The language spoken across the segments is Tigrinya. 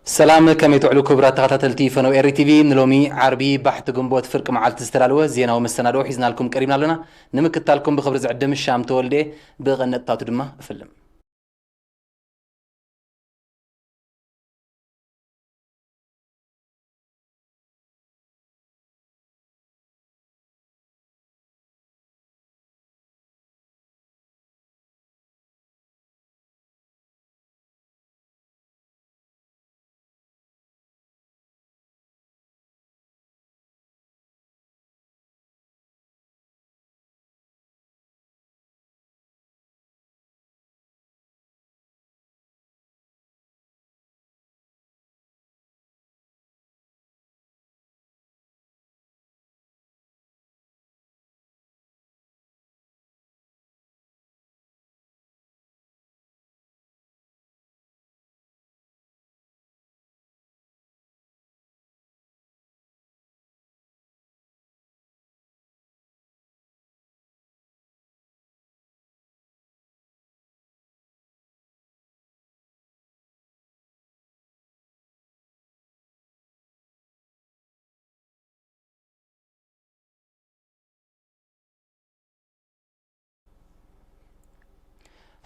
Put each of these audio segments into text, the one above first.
ሰላም፣ ከመይ ትውዕሉ ክቡራት ተኸታተልቲ ፈነው ኤሪ ቲቪ? ንሎሚ ዓርቢ ባሕቲ ግንቦት ፍርቂ መዓልቲ ዝተዳለወ ዜናዊ መሰናድኦ ሒዝናልኩም ቀሪብና ኣለና። ንምክታልኩም ብኽብሪ ዝዕድም ሻም ተወልደ። ብቐነጥታቱ ድማ እፍልም።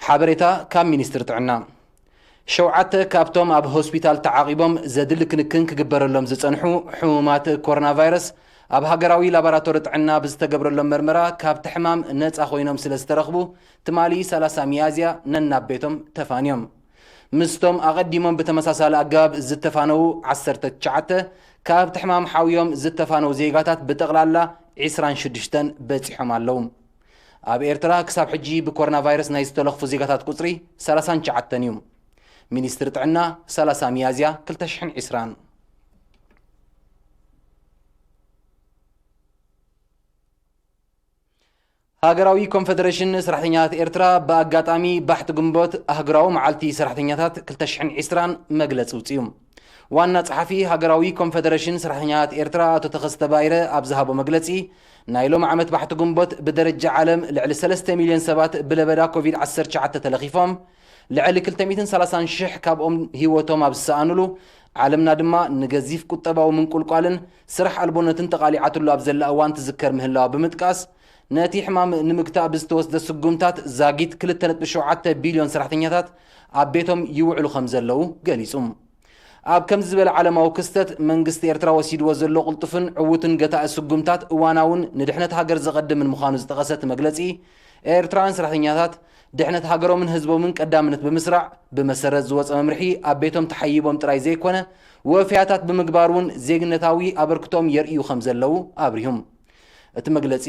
ሓበሬታ ካብ ሚኒስትሪ ጥዕና። ሸውዓተ ካብቶም ኣብ ሆስፒታል ተዓቒቦም ዘድሊ ክንክን ክግበረሎም ዝጸንሑ ሕሙማት ኮሮና ቫይረስ፣ ኣብ ሃገራዊ ላቦራቶሪ ጥዕና ብዝተገብረሎም መርመራ ካብቲ ሕማም ነጻ ኮይኖም ስለ ዝተረኽቡ፣ ትማሊ ሰላሳ ሚያዝያ ነናብ ቤቶም ተፋንዮም። ምስቶም ኣቐዲሞም ብተመሳሳሊ ኣገባብ ዝተፋነዉ ዓሰርተ ትሽዓተ፣ ካብቲ ሕማም ሓውዮም ዝተፋነዉ ዜጋታት ብጠቕላላ ዒስራን ሽዱሽተን በጺሖም ኣለዉ። ኣብ ኤርትራ ክሳብ ሕጂ ብኮሮና ቫይረስ ናይ ዝተለኽፉ ዜጋታት ቁጽሪ ሰላሳን ትሽዓተን እዩ። ሚኒስትሪ ጥዕና፣ ሰላሳ ሚያዝያ ክልተ ሽሕን ዕስራን። ሃገራዊ ኮንፈደሬሽን ሰራሕተኛታት ኤርትራ ብኣጋጣሚ ባሕቲ ግንቦት ኣህጉራዊ መዓልቲ ሰራሕተኛታት ክልተ ሽሕን ዕስራን መግለጺ ኣውጺኡ። ዋና ጸሓፊ ሃገራዊ ኮንፈደሬሽን ሰራሕተኛታት ኤርትራ ኣቶ ተኸስተ ባይረ ኣብ ዝሃቦ መግለጺ፣ ናይ ሎም ዓመት ባሕቲ ግንቦት ብደረጃ ዓለም ልዕሊ ሰለስተ ሚልዮን ሰባት ብለበዳ ኮቪድ ዓሰርተ ትሽዓተ ተለኺፎም፣ ልዕሊ ክልተ ሚእትን ሰላሳን ሽሕ ካብኦም ህይወቶም ኣብ ዝሰኣኑሉ፣ ዓለምና ድማ ንገዚፍ ቁጠባዊ ምንቁልቋልን ስራሕ ኣልቦነትን ተቓሊዓትሉ ኣብ ዘላ እዋን ትዝከር ምህላዋ ብምጥቃስ፣ ነቲ ሕማም ንምግታእ ብዝተወስደ ስጉምታት ዛጊት ክልተ ነጥቢ ሸውዓተ ቢልዮን ሰራሕተኛታት ኣብ ቤቶም ይውዕሉ ከም ዘለዉ ገሊጹ። ኣብ ከምዚ ዝበለ ዓለማዊ ክስተት፣ መንግስቲ ኤርትራ ወሲድዎ ዘሎ ቅልጡፍን ዕዉትን ገታኢ ስጉምታት እዋናውን ንድሕነት ሃገር ዘቐድምን ምዃኑ ዝጠቐሰ እቲ መግለጺ፣ ኤርትራውያን ሰራሕተኛታት ድሕነት ሃገሮምን ህዝቦምን ቀዳምነት ብምስራዕ፣ ብመሰረት ዝወጸ መምርሒ ኣብ ቤቶም ተሓይቦም ጥራይ ዘይኮነ፣ ወፈያታት ብምግባር እውን ዜግነታዊ ኣበርክቶም የርእዩ ከም ዘለዉ ኣብሪሁ። እቲ መግለጺ፣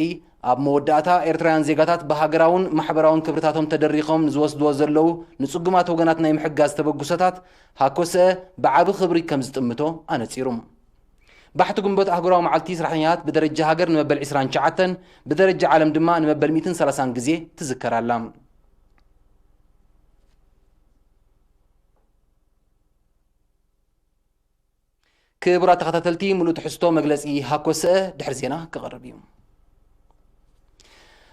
ኣብ መወዳእታ፣ ኤርትራውያን ዜጋታት ብሃገራውን ማሕበራውን ክብርታቶም ተደሪኾም ንዝወስድዎ ዘለዉ ንጽጉማት ወገናት ናይ ምሕጋዝ ተበግሶታት ሃኮሰ ብዓቢ ክብሪ ከም ዝጥምቶ ኣነጺሩ። ባሕቲ ግንቦት ኣህጉራዊ መዓልቲ ሰራሕተኛታት ብደረጃ ሃገር ንመበል ዕስራን ትሽዓተን፣ ብደረጃ ዓለም ድማ ንመበል ሚእትን ሰላሳን ግዜ ትዝከር ኣላ። ክቡራት ተኸታተልቲ፣ ምሉእ ትሕዝቶ መግለጺ ሃኮሰ ድሕሪ ዜና ክቐርብ እዩ።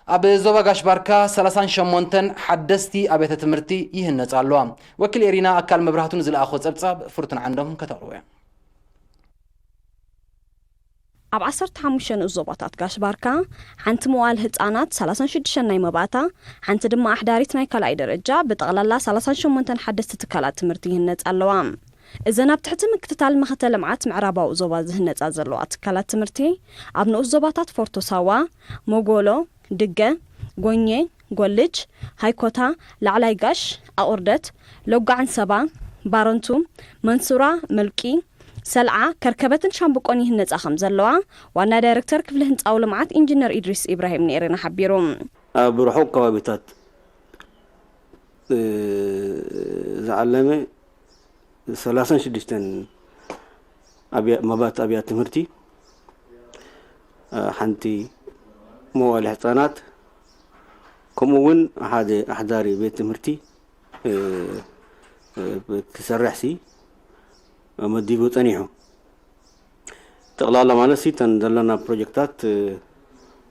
ኣብ ዞባ ጋሽ ባርካ ሰላሳን ሸሞንተን ሓደስቲ ኣብያተ ትምህርቲ ይህነጻ ኣለዋ። ወኪል ኤሪና ኣካል መብራህቱ ንዝለኣኾ ጸብጻብ ፍርቱን ዓንዶም ከተቕርቦ እያ። ኣብ ዓሰርተ ሓሙሽተ ንኡስ ዞባታት ጋሽ ባርካ፣ ሓንቲ መዋል ህጻናት፣ ሰላሳን ሽዱሽተን ናይ መባእታ፣ ሓንቲ ድማ ኣሕዳሪት ናይ ካልኣይ ደረጃ፣ ብጠቕላላ ሰላሳን ሸሞንተን ሓደስቲ ትካላት ትምህርቲ ይህነጻ ኣለዋ። እዘን ኣብ ትሕቲ ምክትታል ማእኸተ ልምዓት ምዕራባዊ ዞባ ዝህነጻ ዘለዋ ትካላት ትምህርቲ፣ ኣብ ንኡስ ዞባታት ፎርቶ ሳዋ፣ ሞጎሎ፣ ድገ፣ ጎኘ፣ ጎልጅ፣ ሃይኮታ፣ ላዕላይ ጋሽ፣ ኣቑርደት፣ ሎጋዕን ሰባ፣ ባረንቱ፣ መንሱራ፣ መልቂ፣ ሰልዓ፣ ከርከበትን ሻምብቆን ይህነጻ ከም ዘለዋ ዋና ዳይረክተር ክፍሊ ህንጻዊ ልምዓት ኢንጂነር ኢድሪስ ኢብራሂም ንኤሬና ሓቢሩ። ኣብ ርሑቕ ከባቢታት፣ እ፣ ዝዓለመ ሰላሳን ሽዱሽተን ኣብያ-፣ መባእቲ ኣብያተ ትምህርቲ፣ እ፣ ሓንቲ መዋእለ ህጻናት፣ ከምኡ እውን ሓደ ኣሕዳሪ ቤት ትምህርቲ፣ እ፣ እ፣ ክሰርሕ ሲ መዲቡ ጸኒሑ። ጠቕላላ ማለት ሲ፣ እተን ዘለና ፕሮጀክታት፣ እ፣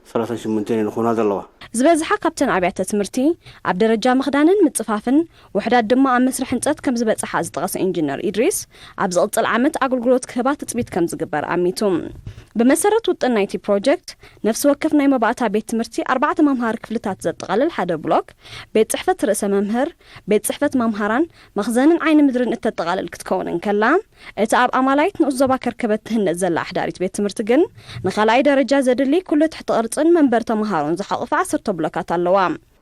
ሰላሳን ሽሞንተን እየን ዝኾና ዘለዋ። ዝበዝሓ ካብተን ኣብያተ ትምህርቲ ኣብ ደረጃ ምኽዳንን ምጽፋፍን፣ ውሕዳት ድማ ኣብ መስርሕ ህንጸት ከም ዝበጽሓ ዝጠቐሰ ኢንጂነር ኢድሪስ፣ ኣብ ዝቕጽል ዓመት ኣገልግሎት ክህባ ትጽቢት ከም ዝግበር ኣሚቱ። ብመሰረት ውጥን ናይቲ ፕሮጀክት፣ ነፍሲ ወከፍ ናይ መባእታ ቤት ትምህርቲ ኣርባዕተ መምሃሪ ክፍልታት ዘጠቓልል ሓደ ብሎክ፣ ቤት ጽሕፈት ርእሰ መምህር፣ ቤት ጽሕፈት መምሃራን፣ መኽዘንን ዓይኒ ምድርን እተጠቓልል ክትከውን እንከላ፣ እቲ ኣብ ኣማላይት ንኡስ ዞባ ከርከበት ትህነጽ ዘላ ኣሕዳሪት ቤት ትምህርቲ ግን፣ ንኻልኣይ ደረጃ ዘድሊ ኩሉ ትሕቲ ቅርጽን መንበር ተመሃሮን ዝሓቖፈ ዓሰርተ ብሎካት ኣለዋ።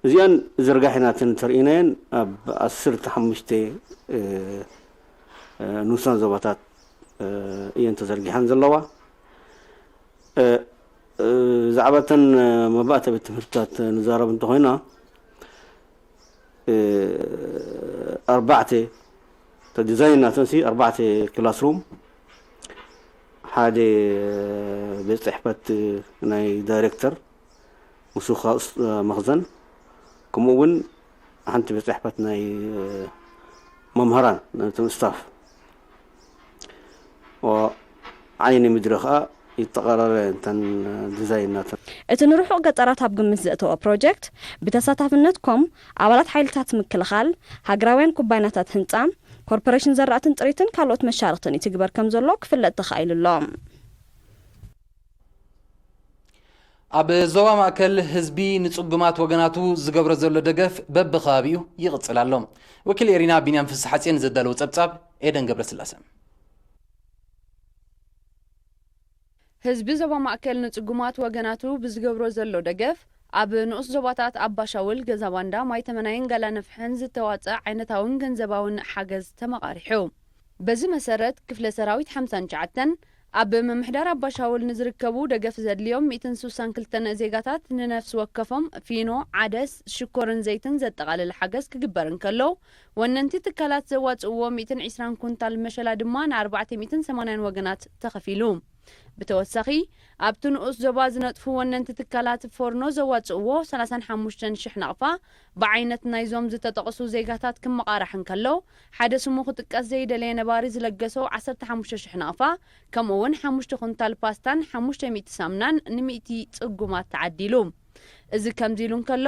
እዚኣን ዝርጋሕ ኢና እተን ተርእይናየን ኣብ ዓሰርተ ሓሙሽተ፣ እ፣ እ፣ ንኡሳን ዞባታት፣ እ፣ እየን ተዘርጊሐን ዘለዋ። እ፣ እ፣ ብዛዕባ እተን መባእታ ቤት ትምህርትታት ንዛረብ እንተኾይና፣ እ፣ ኣርባዕተ፣ እቲ ዲዛይን ናተንሲ ኣርባዕተ ክላስሩም፣ ሓደ ቤት ጽሕፈት ናይ ዳይሬክተር፣ ምስ ውኻስ መኽዘን፣ ከምኡ እውን ሓንቲ ቤት ጽሕፈት ናይ መምህራን፣ ናይቶም ስታፍ፣ ዓይኒ ምድሪ ኸኣ ይጠቓላለ እንተን ዲዛይን ናተን። እቲ ንርሑቕ ገጠራት ኣብ ግምት ዘእተወ ፕሮጀክት፣ ብተሳታፍነት ኮም ኣባላት ሓይልታት ምክልኻል፣ ሃገራውያን ኩባይናታት ህንጻ፣ ኮርፖሬሽን ዘራእትን ጥሪትን ካልኦት መሻርኽትን ይትግበር ከም ዘሎ ክፍለጥ ተኻኢሉ ኣሎ። ኣብ ዞባ ማእከል ህዝቢ ንጽጉማት ወገናቱ ዝገብሮ ዘሎ ደገፍ በብኸባቢኡ ይቕጽል ኣሎ። ወኪል ኤሪና ቢንያም ፍስሓጽዮን ዘዳለዎ ጸብጻብ ኤደን ገብረስላሰ። ህዝቢ ዞባ ማእከል ንጽጉማት ወገናቱ ብዝገብሮ ዘሎ ደገፍ፣ ኣብ ንኡስ ዞባታት ኣባሻውል፣ ገዛባንዳ፣ ማይተመናይን ጋላነፍሕን ዝተዋጸ ዓይነታውን ገንዘባውን ሓገዝ ተመቓሪሑ። በዚ መሰረት፣ ክፍለ ሰራዊት ሓምሳን ትሽዓተን ኣብ ምምሕዳር ኣባሻውል ንዝርከቡ ደገፍ ዘድልዮም ሚእትን ስሳን ክልተን ዜጋታት ንነፍሲ ወከፎም ፊኖ፣ ዓደስ፣ ሽኮርን ዘይትን ዘጠቓለለ ሓገዝ ክግበር እንከሎ፣ ወነንቲ ትካላት ዘዋጽእዎ ሚእትን ዕስራን ኩንታል መሸላ ድማ ንኣርባዕተ ሚእትን ሰማንያን ወገናት ተኸፊሉ። ብተወሳኺ፣ ኣብቲ ንኡስ ዞባ ዝነጥፉ ወነንቲ ትካላት ፎርኖ ዘዋጽእዎ ሰላሳን ሓሙሽተን ሽሕ ናቕፋ ብዓይነት ናይዞም ዝተጠቕሱ ዜጋታት ክመቓራሕ እንከሎ፣ ሓደ ስሙ ክጥቀስ ዘይደለየ ነባሪ ዝለገሶ ዓሰርተ ሓሙሽተ ሽሕ ናቕፋ፣ ከምኡ እውን ሓሙሽተ ኩንታል ፓስታን ሓሙሽተ ሚእቲ ሳምናን ንሚእቲ ጽጉማት ተዓዲሉ። እዚ ከምዚ ኢሉ እንከሎ፣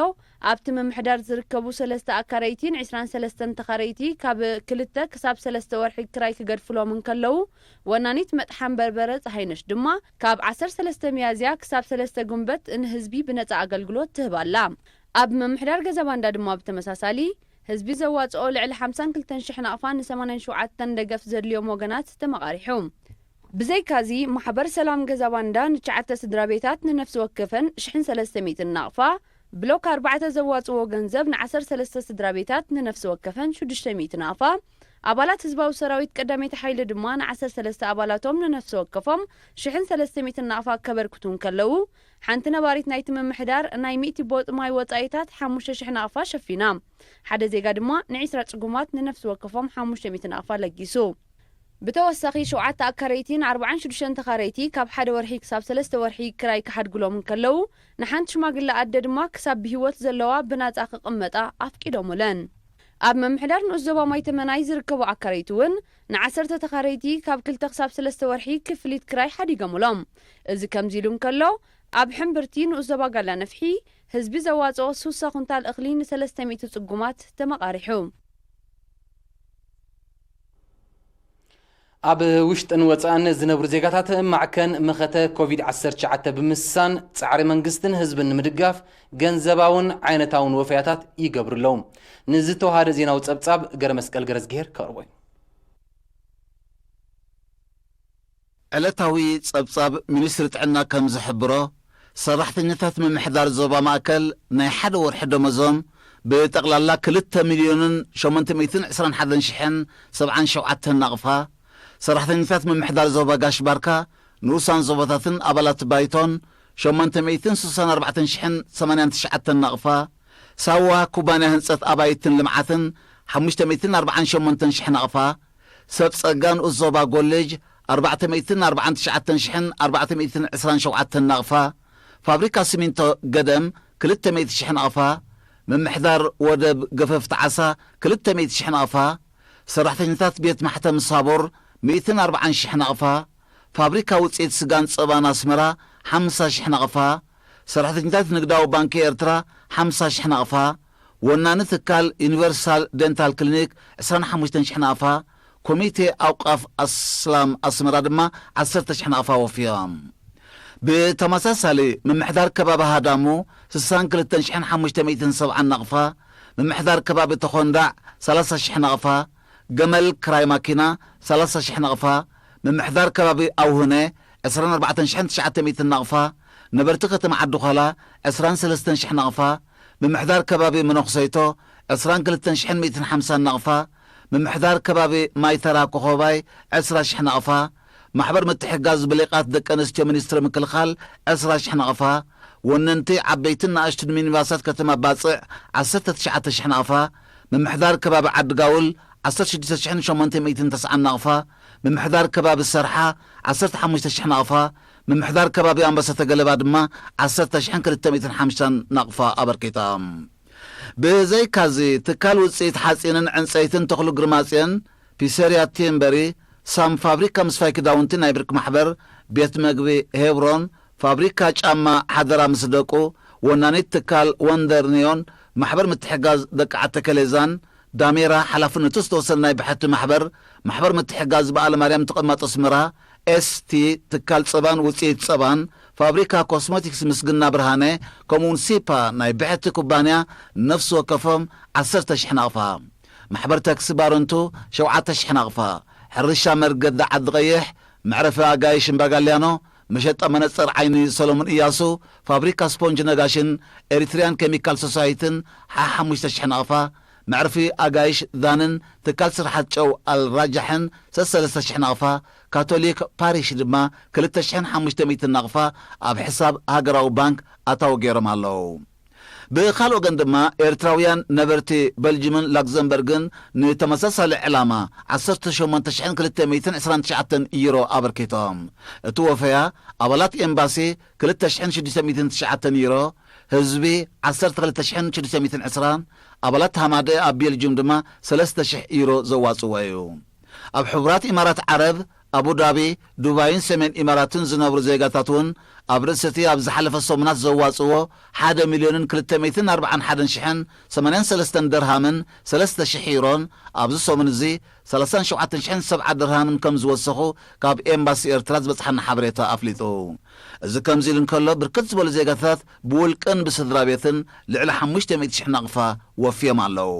ኣብቲ ምምሕዳር ዝርከቡ ሰለስተ ኣካረይቲን ዕስራን ሰለስተን ተኻረይቲ ካብ ክልተ ክሳብ ሰለስተ ወርሒ ክራይ ክገድፍሎም እንከለዉ፣ ወናኒት መጥሓን በርበረ ጸሃይነሽ ድማ፣ ካብ ዓሰርተ ሰለስተ ሚያዝያ ክሳብ ሰለስተ ጉንበት ንህዝቢ ብነጻ ኣገልግሎት ትህብ ኣላ። ኣብ ምምሕዳር ገዛባንዳ ድማ ብተመሳሳሊ፣ ህዝቢ ዘዋጽኦ ልዕሊ ሓምሳን ክልተን ሽሕ ናቕፋ ንሰማንያን ሸውዓተን ደገፍ ዘድልዮም ወገናት ተመቓሪሑ። ብዘይካዚ፣ ማሕበር ሰላም ገዛባንዳ ንትሽዓተ ስድራ ቤታት ንነፍሲ ወከፈን ሽሕን ሰለስተ ሚእትን ናቕፋ፣ ብሎክ ኣርባዕተ ዘዋጽዎ ገንዘብ ንዓሰርተ ሰለስተ ስድራ ቤታት ንነፍሲ ወከፈን ሽዱሽተ ሚእቲ ናቕፋ፣ ኣባላት ህዝባዊ ሰራዊት ቀዳመይቲ ሓይሊ ድማ ንዓሰርተ ሰለስተ ኣባላቶም ንነፍሲ ወከፎም ሽሕን ሰለስተ ሚእትን ናቕፋ ከበርክቱ እንከለዉ፣ ሓንቲ ነባሪት ናይቲ ምምሕዳር ናይ ሚእቲ ቦጥ ማይ ወጻኢታት ሓሙሽተ ሽሕ ናቕፋ ሸፊና። ሓደ ዜጋ ድማ ንዒስራ ጽጉማት ንነፍሲ ወከፎም ሓሙሽተ ሚእቲ ናቕፋ ለጊሱ። ብተወሳኺ፣ ሸውዓተ ኣካረይቲን ኣርባዓን ሽዱሽተን ተኻረይቲ ካብ ሓደ ወርሒ ክሳብ ሰለስተ ወርሒ ክራይ ክሓድግሎም እንከለዉ፣ ንሓንቲ ሽማግለ ኣደ ድማ ክሳብ ብህይወት ዘለዋ ብናጻ ክቕመጣ ኣፍቂዶሙለን። ኣብ ምምሕዳር ንኡስ ዞባ ማይ ተመናይ ዝርከቡ ኣካረይቲ እውን ንዓሰርተ ተኻረይቲ ካብ ክልተ ክሳብ ሰለስተ ወርሒ ክፍሊት ክራይ ሓዲጎምሎም። እዚ ከምዚ ኢሉ እንከሎ፣ ኣብ ሕምብርቲ ንኡስ ዞባ ጋላ ነፍሒ ህዝቢ ዘዋጽኦ ሱሳ ኩንታል እኽሊ ንሰለስተ ሚእቲ ጽጉማት ተመቓሪሑ። ኣብ ውሽጥን ወጻእን ዝነብሩ ዜጋታት ማዕከን መኸተ ኮቪድ ዓሰርተ ትሽዓተ ብምስሳን ጻዕሪ መንግስትን ህዝብን ንምድጋፍ ገንዘባውን ዓይነታውን ወፈያታት ይገብሩ ኣለዉ። ንዝተዋሃደ ዜናዊ ጸብጻብ ገረ መስቀል ገረዝግሄር ከቕርቦ እዩ። ዕለታዊ ጸብጻብ ሚኒስትሪ ጥዕና ከም ዝሕብሮ፣ ሰራሕተኛታት ምምሕዳር ዞባ ማእከል ናይ ሓደ ወርሒ ደመዞም ብጠቕላላ ክልተ ሚልዮንን ሸሞንተ ሚእትን ዕስራን ሓደን ሽሕን ሰብዓን ሸውዓተን ናቕፋ፣ ሰራሕተኛታት ምምሕዳር ዞባ ጋሽ ባርካ፣ ንኡሳን ዞባታትን ኣባላት ባይቶን ሸሞንተ ሚእትን ስሳን ኣርባዕተን ሽሕን ሰማንያን ትሽዓተን ናቕፋ፣ ሳዋ ኩባንያ ህንጸት ኣባይትን ልምዓትን ሓሙሽተ ሚእትን ኣርባዓን ሸሞንተን ሽሕ ናቕፋ፣ ሰብ ጸጋ ንኡስ ዞባ ጎልጅ ኣርባዕተ ሚእትን ኣርባዓን ትሽዓተን ሽሕን ኣርባዕተ ሚእትን ዕስራን ሸውዓተን ናቕፋ፣ ፋብሪካ ሲሚንቶ ገደም ክልተ ሚእቲ ሽሕ ናቕፋ፣ ምምሕዳር ወደብ ገፈፍቲ ዓሳ ክልተ ሚእቲ ሽሕ ናቕፋ፣ ሰራሕተኛታት ቤት ማሕተም ሳቦር ሚእትን ኣርባዓን ሽሕ ናቕፋ፣ ፋብሪካ ውጽኢት ስጋን ጸባን ኣስመራ ሓምሳ ሽሕ ናቕፋ፣ ሰራሕተኛታት ንግዳዊ ባንኪ ኤርትራ ሓምሳ ሽሕ ናቕፋ፣ ወናኒ ትካል ዩኒቨርሳል ደንታል ክሊኒክ ዕስራን ሓሙሽተን ሽሕ ናቕፋ፣ ኮሚቴ ኣውቃፍ ኣስላም ኣስመራ ድማ ዓሰርተ ሽሕ ናቕፋ ወፍዮም። ብተመሳሳሊ፣ ምምሕዳር ከባቢ ሃዳሙ ስሳን ክልተን ሽሕን ሓሙሽተ ሚእትን ሰብዓን ናቕፋ፣ ምምሕዳር ከባቢ ተኾንዳዕ ሰላሳ ሽሕ ናቕፋ፣ ገመል ክራይ ማኪና ሰላሳ ሽሕ ናቕፋ፣ ምምሕዳር ከባቢ ኣውህነ ዕስራን ኣርባዕተን ሽሕን ትሽዓተ ሚእትን ናቕፋ፣ ነበርቲ ከተማ ዓዲ ዃላ ዕስራን ሰለስተን ሽሕ ናቕፋ፣ ምምሕዳር ከባቢ መነኹሰይቶ ዕስራን ክልተን ሽሕን ሚእትን ሓምሳን ናቕፋ፣ ምምሕዳር ከባቢ ማይተራ ኮኾባይ ዕስራ ሽሕ ናቕፋ፣ ማሕበር ምትሕጋዝ ብሊቓት ደቂ ኣንስትዮ ሚኒስትሪ ምክልኻል ዕስራ ሽሕ ናቕፋ፣ ወነንቲ ዓበይትን ንኣሽቱን ሚኒባሳት ከተማ ባጽዕ ዓሰርተ ትሽዓተ ሽሕ ናቕፋ፣ ምምሕዳር ከባቢ ዓዲ ጋውል ዓሰርተ ሽዱሽተ ሽሕን ሸሞንተ ሚእትን ተስዓን ናቕፋ፣ ምምሕዳር ከባቢ ሰርሓ ዓሰርተ ሓሙሽተ ሽሕ ናቕፋ፣ ምምሕዳር ከባቢ ኣንበሳ ተገለባ ድማ ዓሰርተ ሽሕን ክልተ ሚእትን ሓምሳን ናቕፋ ኣበርኪታ። ብዘይካዚ፣ ትካል ውጽኢት ሓጺንን ዕንጸይትን ተኽሉ ግርማጽዮን፣ ፒሰሪያ ቲምበሪ፣ ሳም ፋብሪካ ምስፋይ ክዳውንቲ ናይ ብርክ ማሕበር፣ ቤት መግቢ ሄብሮን፣ ፋብሪካ ጫማ ሓደራ ምስ ደቁ፣ ወናኒት ትካል ወንደር ኒዮን፣ ማሕበር ምትሕጋዝ ደቂ ዓዲ ተከሌዛን፣ ዳሜራ ሓላፍነቱ ዝተወሰነ ናይ ብሕቲ ማሕበር፣ ማሕበር ምትሕጋዝ በዓል ማርያም ተቐማጦ ኣስመራ፣ ኤስቲ ትካል ጸባን ውጽኢት ጸባን፣ ፋብሪካ ኮስሞቲክስ ምስግና ብርሃነ፣ ከምኡውን ሲፓ ናይ ብሕቲ ኩባንያ ነፍሲ ወከፎም ዓሰርተ ሽሕ ናቕፋ። ማሕበር ታክሲ ባረንቱ ሸውዓተ ሽሕ ናቕፋ። ሕርሻ መርገዲ ዓዲ ቀይሕ፣ መዕረፊ ኣጋይሽ እምባጋልያኖ፣ መሸጣ መነጽር ዓይኒ ሰሎሞን እያሱ፣ ፋብሪካ ስፖንጅ ነጋሽን ኤሪትሪያን ኬሚካል ሶሳይትን ሓ ሓሙሽተ ሽሕ ናቕፋ፣ መዕርፊ ኣጋይሽ ዛንን ትካል ስርሓት ጨው ኣልራጃሕን ሰሰለስተ ሽሕ ናቕፋ፣ ካቶሊክ ፓሪሽ ድማ ክልተ ሽሕን ሓሙሽተ ሚእትን ናቕፋ ኣብ ሕሳብ ሃገራዊ ባንክ ኣታዊ ገይሮም ኣለዉ። ብኻልእ ወገን ድማ ኤርትራውያን ነበርቲ በልጅምን ላክዘምበርግን ንተመሳሳሊ ዕላማ ዓሰርተ ሸሞንተ ሽሕን ክልተ ሚእትን ዕስራን ትሽዓተን ዩሮ ኣበርኪቶም። እቲ ወፈያ ኣባላት ኤምባሲ ክልተ ሽሕን ሽዱሽተ ሚእትን ትሽዓተን ዩሮ፣ ህዝቢ ዓሰርተ ክልተ ሽሕን ሽዱሽተ ሚእትን ዕስራ፣ ኣባላት ሃማደ ኣብ ቤልጅም ድማ ሰለስተ ሽሕ ዩሮ ዘዋጽዎ እዩ። ኣብ ሕቡራት ኢማራት ዓረብ፣ ኣቡዳቢ፣ ዱባይን ሰሜን ኢማራትን ዝነብሩ ዜጋታት እውን ኣብ ርእሲ እቲ ኣብ ዝሓለፈ ሰሙናት ዘዋጽዎ ሓደ ሚልዮንን ክልተ ሚእትን ኣርባዓን ሓደን ሽሕን ሰማንያን ሰለስተን ደርሃምን ሰለስተ ሽሕ ዩሮን ኣብዚ ሰሙን እዚ ሰላሳን ሸውዓተን ሽሕን ሰብዓ ደርሃምን ከም ዝወሰኹ ካብ ኤምባሲ ኤርትራ ዝበጽሓና ሓበሬታ ኣፍሊጡ። እዚ ከምዚ ኢሉ እንከሎ፣ ብርክት ዝበሉ ዜጋታት ብውልቅን ብስድራ ቤትን ልዕሊ ሓሙሽተ ሚእቲ ሽሕ ናቕፋ ወፍዮም ኣለዉ።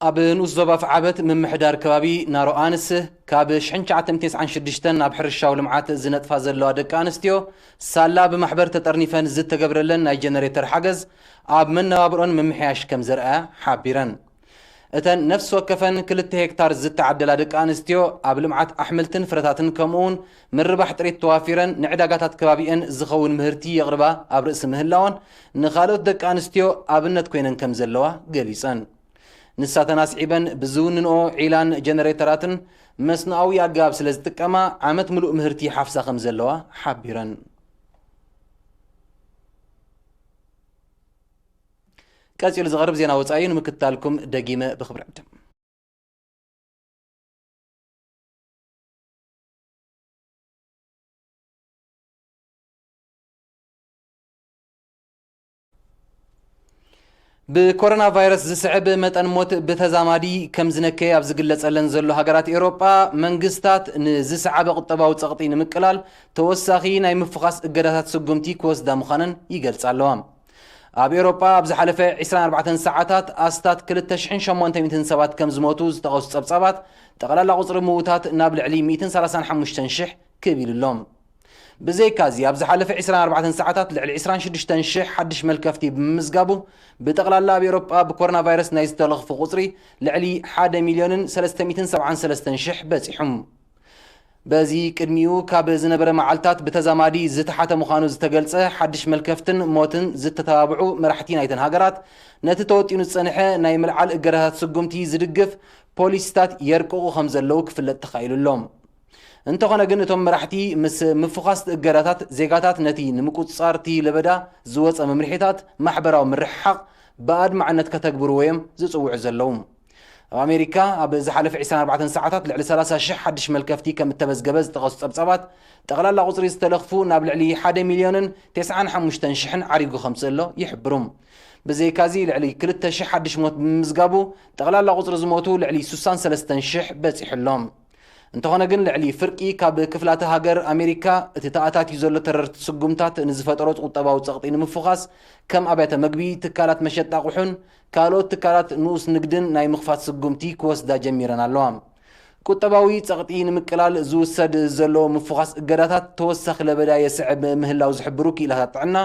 ኣብ ንኡስ ዞባ ኣፍዓበት ምምሕዳር ከባቢ ናሮኣንስ ካብ ሽሕን ትሽዓተ ሚእትን ተስዓን ሽዱሽተን ናብ ሕርሻዊ ልምዓት ዝነጥፋ ዘለዋ ደቂ ኣንስትዮ ሳላ ብማሕበር ተጠርኒፈን ዝተገብረለን ናይ ጀነሬተር ሓገዝ ኣብ መነባብሮን ምምሕያሽ ከም ዘርኣያ ሓቢረን። እተን ነፍሲ ወከፈን ክልተ ሄክታር ዝተዓደላ ደቂ ኣንስትዮ ኣብ ልምዓት ኣሕምልትን ፍረታትን ከምኡውን ምርባሕ ጥሪት ተዋፊረን ንዕዳጋታት ከባቢአን ዝኸውን ምህርቲ የቕርባ ኣብ ርእሲ ምህላወን ንኻልኦት ደቂ ኣንስትዮ ኣብነት ኮይነን ከም ዘለዋ ገሊጸን። ንሳተን ኣስዒበን ብዝውንንኦ ዒላን ጀነሬተራትን መስኖኣዊ ኣገባብ ስለ ዝጥቀማ ዓመት ምሉእ ምህርቲ ይሓፍሳ ከም ዘለዋ ሓቢረን። ቀጺሉ ዝቐርብ ዜና ወጻኢ እዩ፣ ንምክትታልኩም ደጊመ ብኽብሪ ዕድም። ብኮሮና ቫይረስ ዝስዕብ መጠን ሞት ብተዛማዲ ከም ዝነከየ ኣብ ዝግለጸለን ዘሎ ሃገራት ኤውሮጳ፣ መንግስታት ንዝሰዓበ ቁጠባዊ ጸቕጢ ንምቅላል ተወሳኺ ናይ ምፍዃስ እገዳታት ስጉምቲ ክወስዳ ምዃነን ይገልጻ ኣለዋ። ኣብ ኤውሮጳ ኣብ ዝሓለፈ ዕስራን ኣርባዕተን ሰዓታት ኣስታት ክልተ ሽሕን ሸሞንተ ሚእትን ሰባት ከም ዝሞቱ ዝጠቐሱ ጸብጻባት፣ ጠቕላላ ቁጽሪ ምዉታት ናብ ልዕሊ ሚእትን ሰላሳን ሓሙሽተን ሽሕ ክብ ኢሉ ኣሎ። ብዘይካዚ፣ ኣብ ዝሓለፈ ዕስራን ኣርባዕተን ሰዓታት ልዕሊ ዕስራን ሽዱሽተን ሽሕ ሓድሽ መልከፍቲ ብምምዝጋቡ፣ ብጠቕላላ ኣብ ኤውሮጳ ብኮሮና ቫይረስ ናይ ዝተለኽፉ ቁጽሪ ልዕሊ ሓደ ሚልዮንን ሰለስተ ሚእትን ሰብዓን ሰለስተን ሽሕ በጺሑ። በዚ ቅድሚኡ ካብ ዝነበረ መዓልታት ብተዛማዲ ዝተሓተ ምዃኑ ዝተገልጸ ሓድሽ መልከፍትን ሞትን ዝተተባብዑ መራሕቲ ናይተን ሃገራት፣ ነቲ ተወጢኑ ዝጸንሐ ናይ ምልዓል እገዳታት ስጉምቲ ዝድግፍ ፖሊሲታት የርቅቑ ከም ዘለዉ ክፍለጥ ተኻኢሉ ኣሎ። እንተኾነ ግን፣ እቶም መራሕቲ ምስ ምፍዃስ እገዳታት ዜጋታት ነቲ ንምቁጽጻር እቲ ለበዳ ዝወጸ መምርሒታት ማሕበራዊ ምርሕሓቕ ብኣድማዕነት ከተግብርዎ እዮም ዝጽውዑ ዘለዉ። ኣብ ኣሜሪካ ኣብ ዝሓለፈ ዕስራን ኣርባዕተን ሰዓታት ልዕሊ ሰላሳ ሽሕ ሓድሽ መልከፍቲ ከም እተመዝገበ ዝጠቐሱ ጸብጻባት፣ ጠቕላላ ቁጽሪ ዝተለኽፉ ናብ ልዕሊ ሓደ ሚልዮንን ተስዓን ሓሙሽተን ሽሕን ዓሪጉ ከምጽእ ኣሎ ይሕብሩ። ብዘይካዚ፣ ልዕሊ ክልተ ሽሕ ሓድሽ ሞት ብምምዝጋቡ፣ ጠቕላላ ቁጽሪ ዝሞቱ ልዕሊ ስሳን ሰለስተን ሽሕ በጺሑ ኣሎ። እንተኾነ ግን፣ ልዕሊ ፍርቂ ካብ ክፍላተ ሃገር ኣሜሪካ እቲ ተኣታትዩ ዘሎ ተረርቲ ስጉምታት ንዝፈጠሮ ቁጠባዊ ጸቕጢ ንምፍዃስ፣ ከም ኣብያተ መግቢ፣ ትካላት መሸጣ ኣቑሑን ካልኦት ትካላት ንኡስ ንግድን ናይ ምኽፋት ስጉምቲ ክወስዳ ጀሚረን ኣለዋ። ቁጠባዊ ጸቕጢ ንምቅላል ዝውሰድ ዘሎ ምፍዃስ እገዳታት ተወሳኺ ለበዳ የስዕብ ምህላው ዝሕብሩ ክኢላታት ጥዕና፣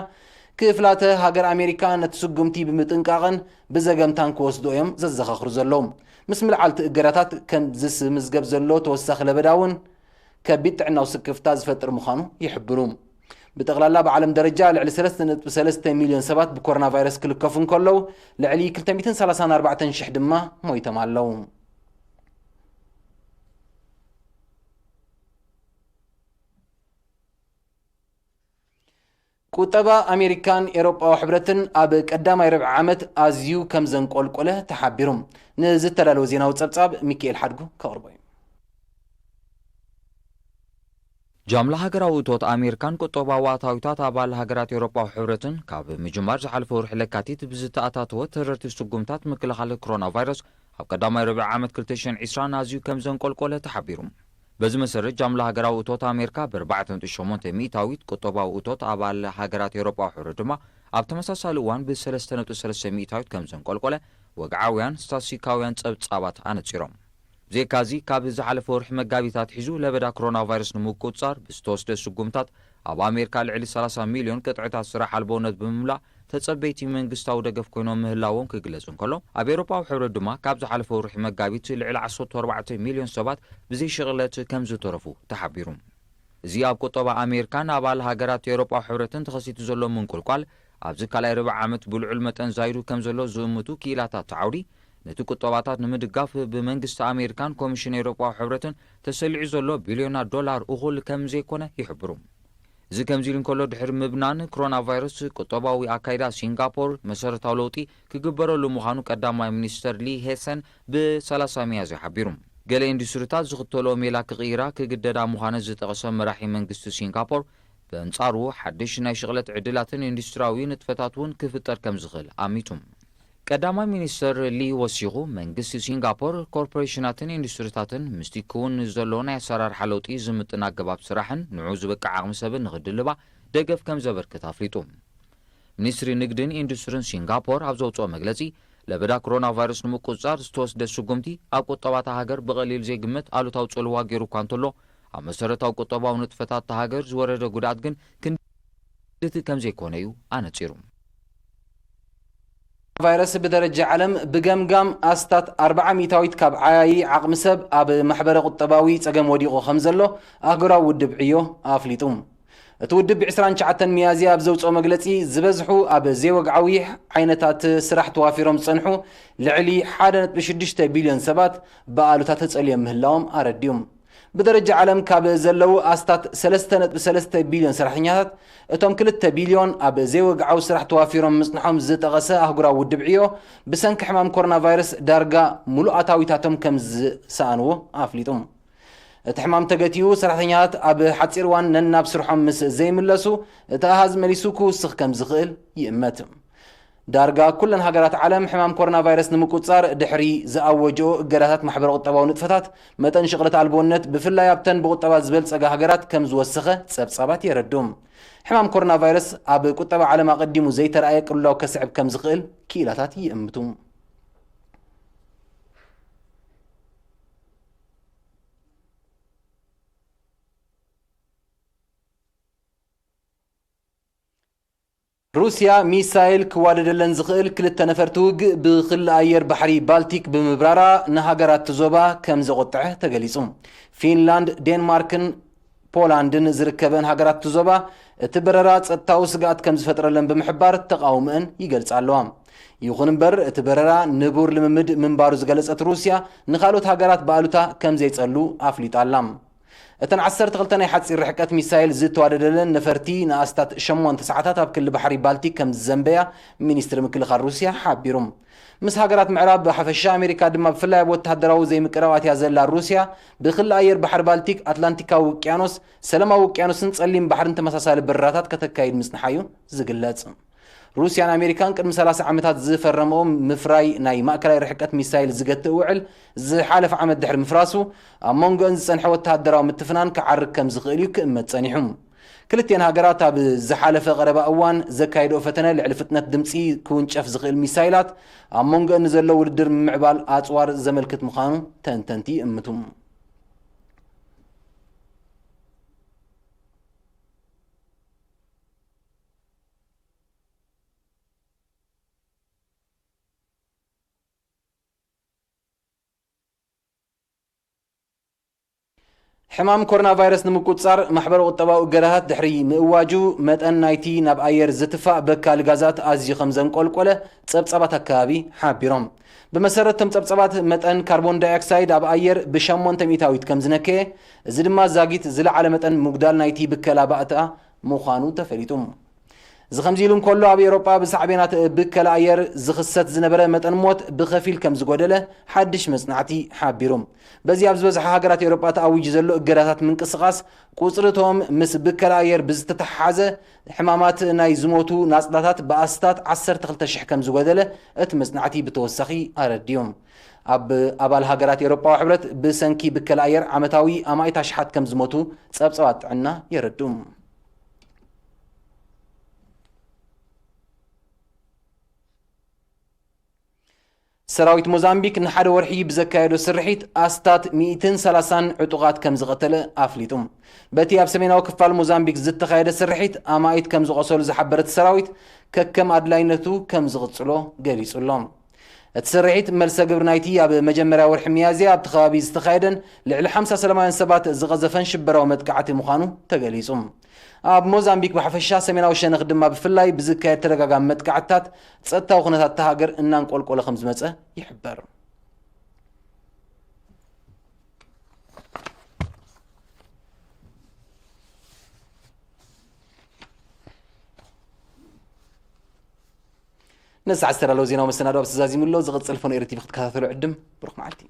ክፍላተ ሃገር ኣሜሪካ ነቲ ስጉምቲ ብምጥንቃቕን ብዘገምታን ክወስዶ እዮም ዘዘኻኽሩ ዘለዉ። ምስ ምልዓል እቲ እገዳታት ከም ዝምዝገብ ዘሎ ተወሳኺ ለበዳ እውን ከቢድ ጥዕናዊ ስክፍታ ዝፈጥር ምዃኑ ይሕብሩ። ብጠቕላላ ብዓለም ደረጃ ልዕሊ ሰለስተ ነጥቢ ሰለስተ ሚልዮን ሰባት ብኮሮና ቫይረስ ክልከፉ እንከለዉ፣ ልዕሊ ክልተ ሚእትን ሰላሳን ኣርባዕተን ሽሕ ድማ ሞይቶም ኣለዉ። ቁጠባ ኣሜሪካን ኤውሮጳዊ ሕብረትን ኣብ ቀዳማይ ርብዒ ዓመት ኣዝዩ ከም ዘንቆልቆለ ተሓቢሩ። ንዝተዳለወ ዜናዊ ጸብጻብ ሚካኤል ሓድጉ ከቕርቦ እዩ። ጃምላ ሃገራዊ እቶት ኣሜሪካን ቁጠባዊ ኣታዊታት ኣባል ሃገራት ኤውሮጳዊ ሕብረትን ካብ ምጅማር ዝሓለፈ ወርሒ ለካቲት ብዝተኣታተወ ተረርቲ ስጉምታት ምክልኻል ኮሮና ቫይረስ ኣብ ቀዳማይ ርብዒ ዓመት ክልተ ሽሕን ዕስራን ኣዝዩ ከም ዘንቆልቆለ ተሓቢሩ። በዚ መሰረት፣ ጃምላ ሃገራዊ እቶት ኣሜሪካ ብ ኣርባዕተ ነጥቢ ሸሞንተ ሚእታዊት፣ ቁጠባዊ እቶት ኣባል ሃገራት ኤውሮጳዊ ሕብረት ድማ ኣብ ተመሳሳሊ እዋን ብ ሰለስተ ነጥቢ ሰለስተ ሚእታዊት ከም ዘንቆልቆለ ወግዓውያን ስታትስቲካውያን ጸብጻባት ኣነጺሮም። ብዘይካዚ፣ ካብ ዝሓለፈ ወርሒ መጋቢት ኣትሒዙ ለበዳ ኮሮና ቫይረስ ንምቁጽጻር ብዝተወስደ ስጉምታት ኣብ ኣሜሪካ ልዕሊ ሰላሳ ሚልዮን ቅጥዕታት ስራሕ ኣልቦነት ብምምላእ ተጸበይቲ መንግስታዊ ደገፍ ኮይኖም ምህላዎም ክግለጽ እንከሎ፣ ኣብ ኤውሮጳዊ ሕብረት ድማ ካብ ዝሓለፈ ወርሒ መጋቢት ልዕሊ ዓሰርተ ኣርባዕተ ሚልዮን ሰባት ብዘይ ሽቕለት ከም ዝተረፉ ተሓቢሩ። እዚ ኣብ ቁጠባ ኣሜሪካን ኣባል ሃገራት ኤውሮጳዊ ሕብረትን ተኸሲቱ ዘሎ ምንቁልቋል፣ ኣብዚ ካልኣይ ርብዒ ዓመት ብልዑል መጠን ዛይዱ ከም ዘሎ ዝእምቱ ክኢላታት እቲ ዓውዲ፣ ነቲ ቁጠባታት ንምድጋፍ ብመንግስቲ ኣሜሪካን ኮሚሽን ኤውሮጳዊ ሕብረትን ተሰሊዑ ዘሎ ቢልዮናት ዶላር እኹል ከም ዘይኮነ ይሕብሩ። እዚ ከምዚ ኢሉ እንከሎ፣ ድሕሪ ምብናን ኮሮና ቫይረስ፣ ቁጠባዊ ኣካይዳ ሲንጋፖር መሰረታዊ ለውጢ ክግበረሉ ምዃኑ ቀዳማይ ሚኒስተር ሊ ሄሰን ብ ሰላሳ ሚያዝያ ሓቢሩ። ገለ ኢንዱስትሪታት ዝኽተልኦ ሜላ ክቕይራ ክግደዳ ምዃነን ዝጠቐሰ መራሒ መንግስቲ ሲንጋፖር፣ በንጻሩ፣ ሓድሽ ናይ ሽቕለት ዕድላትን ኢንዱስትሪያዊ ንጥፈታት እውን ክፍጠር ከም ዝኽእል ኣሚቱ። ቀዳማይ ሚኒስተር ሊ ወሲኹ፣ መንግስቲ ሲንጋፖር ኮርፖሬሽናትን ኢንዱስትሪታትን ምስቲ ክውን ንዘሎ ናይ ኣሰራርሓ ለውጢ ዝምጥን ኣገባብ ስራሕን ንዑ ዝበቅዕ ዓቕሚ ሰብን ንኽድልባ ደገፍ ከም ዘበርክት ኣፍሊጡ። ሚኒስትሪ ንግድን ኢንዱስትሪን ሲንጋፖር ኣብ ዘውፅኦ መግለፂ፣ ለበዳ ኮሮና ቫይረስ ንምቁፅፃር ዝተወስደ ስጉምቲ ኣብ ቁጠባ እታ ሃገር ብቐሊል ዘይግመት ኣሉታዊ ፅልዋ ገይሩ እኳ እንተሎ፣ ኣብ መሰረታዊ ቁጠባዊ ንጥፈታት እታ ሃገር ዝወረደ ጉድኣት ግን ክንድቲ ከም ዘይኮነ እዩ ኣነፂሩ። ቫይረስ ብደረጃ ዓለም ብገምጋም ኣስታት ኣርብዓ ሚእታዊት ካብ ዓያዪ ዓቕሚ ሰብ ኣብ ማሕበረ ቁጠባዊ ጸገም ወዲቑ ከም ዘሎ ኣህጉራዊ ውድብ ዕዮ ኣፍሊጡ። እቲ ውድብ ብ ዕስራን ትሽዓተን ሚያዝያ ኣብ ዘውጽኦ መግለጺ፣ ዝበዝሑ ኣብ ዘይወግዓዊ ዓይነታት ስራሕ ተዋፊሮም ዝጸንሑ ልዕሊ ሓደ ነጥቢ ሽዱሽተ ቢልዮን ሰባት ብኣሉታ ተጸልዮም ምህላዎም ኣረዲኡ። ብደረጃ ዓለም ካብ ዘለዉ ኣስታት ሰለስተ ነጥቢ ሰለስተ ቢልዮን ሰራሕተኛታት፣ እቶም ክልተ ቢልዮን ኣብ ዘይወግዓዊ ስራሕ ተዋፊሮም ምጽንሖም ዝጠቐሰ ኣህጉራዊ ውድብ ዕዮ፣ ብሰንኪ ሕማም ኮሮና ቫይረስ ዳርጋ ሙሉእ ኣታዊታቶም ከም ዝሰኣንዎ ኣፍሊጡ። እቲ ሕማም ተገቲኡ፣ ሰራሕተኛታት ኣብ ሓጺር እዋን ነናብ ስርሖም ምስ ዘይምለሱ፣ እቲ ኣሃዝ መሊሱ ክውስኽ ከም ዝኽእል ይእመት። ዳርጋ ኩለን ሃገራት ዓለም ሕማም ኮሮና ቫይረስ ንምቁጽጻር ድሕሪ ዝኣወጅኦ እገዳታት ማሕበረ ቁጠባዊ ንጥፈታት፣ መጠን ሽቕለት ኣልቦነት ብፍላይ ኣብተን ብቁጠባ ዝበልጸጋ ሃገራት ከም ዝወሰኸ ጸብጻባት የረድኡ። ሕማም ኮሮና ቫይረስ ኣብ ቁጠባ ዓለም ኣቐዲሙ ዘይተራእየ ቅልውላው ከስዕብ ከም ዝኽእል ክኢላታት ይእምቱ። ሩስያ ሚሳይል ክዋደደለን ዝኽእል ክልተ ነፈርቲ ውግእ ብክሊ ኣየር ባሕሪ ባልቲክ ብምብራራ ንሃገራት እቲ ዞባ ከም ዘቖጥዐ ተገሊጹ። ፊንላንድ፣ ዴንማርክን ፖላንድን ዝርከበን ሃገራት እቲ ዞባ እቲ በረራ ጸጥታዊ ስግኣት ከም ዝፈጥረለን ብምሕባር ተቓውሞአን ይገልጻ ኣለዋ። ይኹን እምበር፣ እቲ በረራ ንቡር ልምምድ ምንባሩ ዝገለጸት ሩስያ፣ ንኻልኦት ሃገራት ብኣሉታ ከም ዘይጸሉ ኣፍሊጣ ኣላ። እተን ዓሰርተ ክልተ ናይ ሓጺር ርሕቀት ሚሳይል ዝተዋደደለን ነፈርቲ ንኣስታት ሸሞንተ ሰዓታት ኣብ ክሊ ባሕሪ ባልቲክ ከም ዝዘንበያ ሚኒስትሪ ምክልኻል ሩስያ ሓቢሩ። ምስ ሃገራት ምዕራብ ብሓፈሻ፣ ኣሜሪካ ድማ ብፍላይ ኣብ ወተሃደራዊ ዘይምቅራባት እያ ዘላ። ሩስያ ብክሊ ኣየር ባሕሪ ባልቲክ፣ ኣትላንቲካዊ ውቅያኖስ፣ ሰላማዊ ውቅያኖስን ጸሊም ባሕርን ተመሳሳሊ በረራታት ከተካይድ ምጽንሓ እዩ ዝግለጽ። ሩስያን ኣሜሪካን ቅድሚ ሰላሳ ዓመታት ዝፈረምኦ ምፍራይ ናይ ማእከላይ ርሕቀት ሚሳይል ዝገትእ ውዕል ዝሓለፈ ዓመት ድሕሪ ምፍራሱ፣ ኣብ መንጎአን ዝጸንሐ ወተሃደራዊ ምትፍናን ክዓርግ ከም ዝኽእል እዩ ክእመት ጸኒሑ። ክልቲኤን ሃገራት ኣብ ዝሓለፈ ቀረባ እዋን ዘካየድኦ ፈተነ፣ ልዕሊ ፍጥነት ድምጺ ክውንጨፍ ዝኽእል ሚሳይላት ኣብ መንጎአን ንዘሎ ውድድር ምምዕባል ኣጽዋር ዘመልክት ምዃኑ ተንተንቲ ይእምቱ። ሕማም ኮሮና ቫይረስ ንምቁጽጻር፣ ማሕበረ ቁጠባዊ እገዳታት ድሕሪ ምእዋጁ፣ መጠን ናይቲ ናብ ኣየር ዝትፋእ በካሊ ጋዛት ኣዝዩ ከም ዘንቆልቆለ ጸብጻባት ኣከባቢ ሓቢሮም። ብመሰረት እቶም ጸብጻባት፣ መጠን ካርቦን ዳይኦክሳይድ ኣብ ኣየር ብሸሞንተ ሚእታዊት ከም ዝነከየ፣ እዚ ድማ ዛጊት ዝለዓለ መጠን ምጉዳል ናይቲ ብከላ ባእታ ምዃኑ ተፈሊጡ። እዚ ከምዚ ኢሉ እንከሎ፣ ኣብ ኤውሮጳ ብሳዕቤናት ብከላ ኣየር ዝኽሰት ዝነበረ መጠን ሞት ብኸፊል ከም ዝጎደለ ሓድሽ መጽናዕቲ ሓቢሩ። በዚ ኣብ ዝበዝሓ ሃገራት ኤውሮጳ ተኣዊጁ ዘሎ እገዳታት ምንቅስቓስ፣ ቁጽሪ እቶም ምስ ብከላ ኣየር ብዝተተሓሓዘ ሕማማት ናይ ዝሞቱ ናጽላታት ብኣስታት ዓሰርተ ክልተ ሽሕ ከም ዝጎደለ እቲ መጽናዕቲ ብተወሳኺ ኣረዲኡ። ኣብ ኣባል ሃገራት ኤውሮጳዊ ሕብረት ብሰንኪ ብከላ ኣየር ዓመታዊ ኣማኢት ኣሽሓት ከም ዝሞቱ ጸብጻባት ጥዕና የረድኡ። ሰራዊት ሞዛምቢክ ንሓደ ወርሒ ብዘካየዶ ስርሒት ኣስታት ሚእትን ሰላሳን ዕጡቓት ከም ዝቐተለ ኣፍሊጡ። በቲ ኣብ ሰሜናዊ ክፋል ሞዛምቢክ ዝተኻየደ ስርሒት ኣማኢት ከም ዝቖሰሉ ዝሓበረ እቲ ሰራዊት፣ ከከም ኣድላይነቱ ከም ዝቕጽሎ ገሊጹ ኣሎ። እቲ ስርሒት፣ መልሰ ግብሪ ናይቲ ኣብ መጀመርያ ወርሒ ሚያዝያ ኣብቲ ከባቢ ዝተኻየደን ልዕሊ ሓምሳ ሰላማውያን ሰባት ዝቐዘፈን ሽበራዊ መጥቃዕቲ ምዃኑ ተገሊጹ። ኣብ ሞዛምቢክ ብሓፈሻ፣ ሰሜናዊ ሸነኽ ድማ ብፍላይ ብዝካየድ ተደጋጋሚ መጥቃዕትታት፣ ጸጥታዊ ኩነታት እታ ሃገር እናንቆልቆለ ከም ዝመጸ ይሕበር። ነዚ ሰዓት ዝተዳለወ ዜናዊ መሰናድኦ ኣብዚ ዛዚሙ ኣሎ። ዝቕጽል ፈኖ ኤሪ ቲቪ ክትከታተሉ ዕድም። ብሩኽ መዓልቲ።